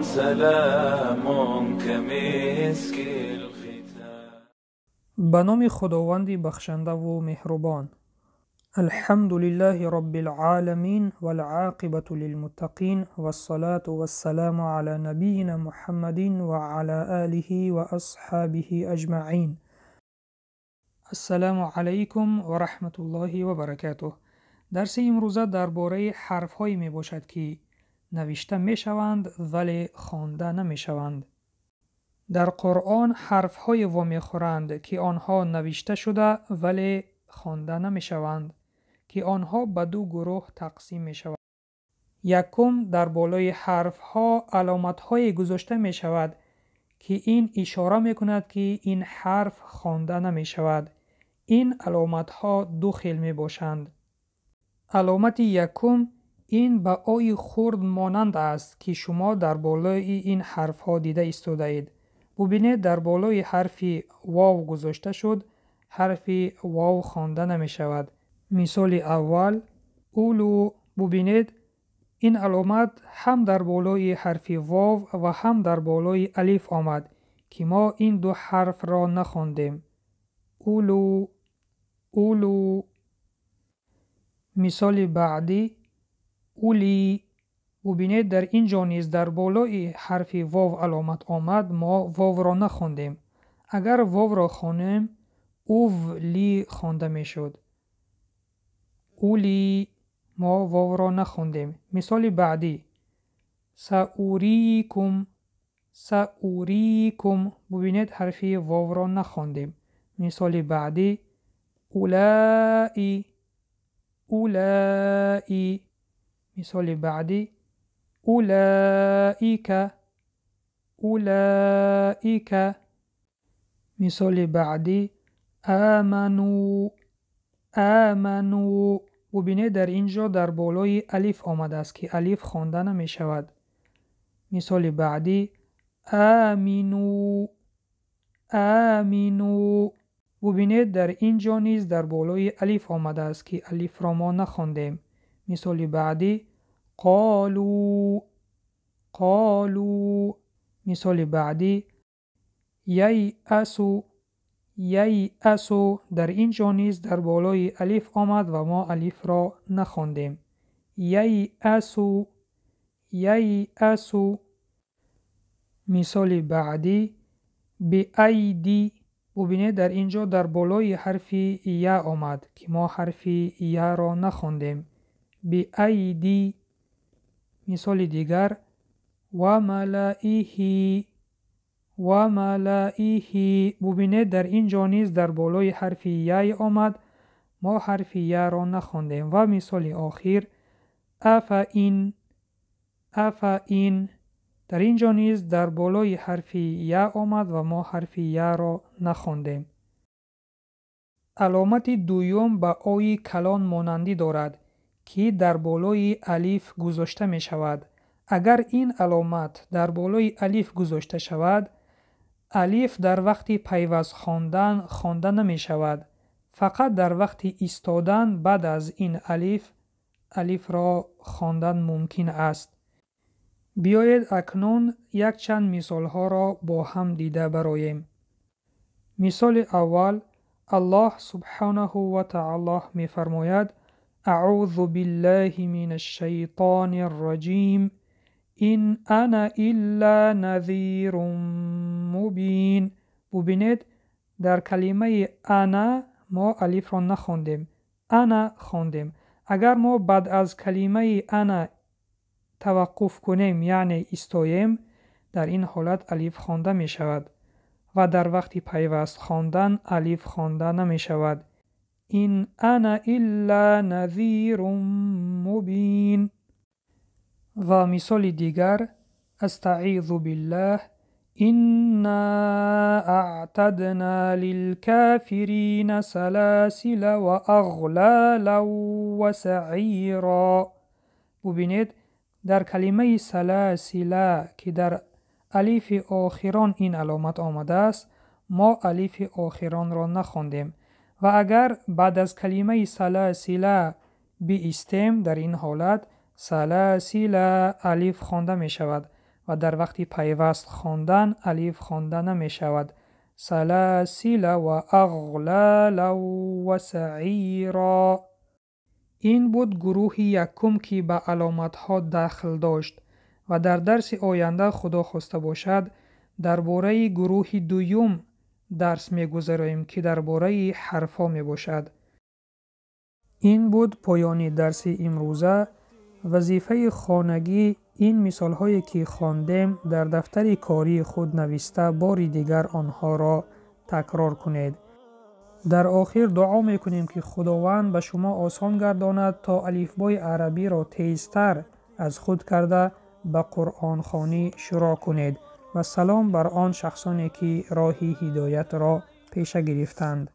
سلام كمسك الختام. Ба номи Худованди бахшандаву меҳрубон. Алҳамду лиллаҳи роббил оламин вал оқибату лилмуттақин вассалату вассаламу ала набийина Муҳаммадин ва ала олиҳи ва асҳобиҳи аҷмаин. Ассалому алайкум ва раҳматуллоҳи ва баракатуҳ. Дарси имрӯза дар бораи ҳарфҳое мебошад, ки навишта мешаванд, вале хонда намешаванд. Дар Қуръон ҳарфҳое вомехӯранд, ки онҳо навишта шуда, вале хонда намешаванд, ки онҳо ба ду гурӯҳ тақсим мешаванд. Якум, дар болои ҳарфҳо аломатҳое гузошта мешавад, ки ин ишора мекунад, ки ин ҳарф хонда намешавад. Ин аломатҳо ду хел мебошанд. Аломати якум ин ба ои хурд монанд аст, ки шумо дар болои ин ҳарфҳо дида истодаед. Бубинед, дар болои ҳарфи вов гузошта шуд, ҳарфи вов хонда намешавад. Мисоли аввал улу. Бубинед, ин аломат ҳам дар болои ҳарфи вов ва ҳам дар болои алиф омад, ки мо ин ду ҳарфро нахондем. Улу, улу. Мисоли баъдӣ ули. Бубинед, дар ин ҷо низ дар болои ҳарфи вов аломат омад, мо вовро нахондем. Агар вовро хонем, ув ли хонда мешуд. Ули, мо вовро нахондем. Мисоли баъдӣ саурикум, саурикум. Бубинед, ҳарфи вовро нахондем. Мисоли баъдӣ улаи, улаи. Мисоли баъдӣ улаика, улаика. Мисоли баъдӣ аману, аману. Бубинед, дар ин ҷо дар болои алиф омадааст, ки алиф хонда намешавад. Мисоли баъдӣ амину, амину. Бубинед, дар ин ҷо низ дар болои алиф омадааст, ки алифро мо нахондем. Мисоли баъдӣ қолу, қолу. Мисоли баъдӣ яйасу, яйасу. Дар ин ҷо низ дар болои алиф омад ва мо алифро нахондем. Яйасу, яйасу. Мисоли баъдӣ биайди. Бубинед, дар ин ҷо дар болои ҳарфи я омад, ки мо ҳарфи яро нахондем. Биайди. Мисоли дигар ва малаиҳи, ва малаиҳи. Бубинед, дар ин ҷо низ дар болои ҳарфи яй омад, мо ҳарфи яро нахондем. Ва мисоли охир афа ин, афа ин. Дар ин ҷо низ дар болои ҳарфи я омад ва мо ҳарфи яро нахондем. Аломати дуюм ба ои калон монандӣ дорад, ки дар болои алиф гузошта мешавад. Агар ин аломат дар болои алиф гузошта шавад, алиф дар вақти пайваст хондан хонда намешавад. Фақат дар вақти истодан баъд аз ин алиф, алифро хондан мумкин аст. Биёед акнун якчанд мисолҳоро бо ҳам дида бароем. Мисоли аввал, Аллоҳ субҳонаҳу ва таоло мефармояд: аъузу биллаҳи минаш шайтонир раҷим, ин ана илла назирун мубин. Бубинед, дар калимаи ана мо алифро нахондем, ана хондем. Агар мо баъд аз калимаи ана таваққуф кунем, яъне истоем, дар ин ҳолат алиф хонда мешавад ва дар вақти пайваст хондан алиф хонда намешавад. Ин ана илла назирун мубин. Ва мисоли дигар астаъизу биллаҳ, инна аътадна лилкафирина саласила ва ағлалан ва саъира. Бубинед, дар калимаи саласила, ки дар алифи охирон ин аломат омадааст, мо алифи охиронро нахондем. Ва агар баъд аз калимаи саласила биистем, дар ин ҳолат саласила алиф хонда мешавад. ва дар вақти пайваст хондан алиф хонда намешавад. Саласила ва ағлала ва саира. Ин буд гурӯҳи якум, ки ба аломатҳо дахл дошт ва дар дарси оянда, Худо хоста бошад, дар бораи гурӯҳи дуюм дарс мегузароем, ки дар бораи ҳарфҳо мебошад. Ин буд поёни дарси имрӯза. Вазифаи хонагӣ: ин мисолҳое ки хондем, дар дафтари кории худ нависта, бори дигар онҳоро такрор кунед. Дар охир дуо мекунем, ки Худованд ба шумо осон гардонад, то алифбои арабиро тезтар аз худ карда, ба қуръонхонӣ шурӯъ кунед ва салом бар он шахсоне, ки роҳи ҳидоятро пеша гирифтанд.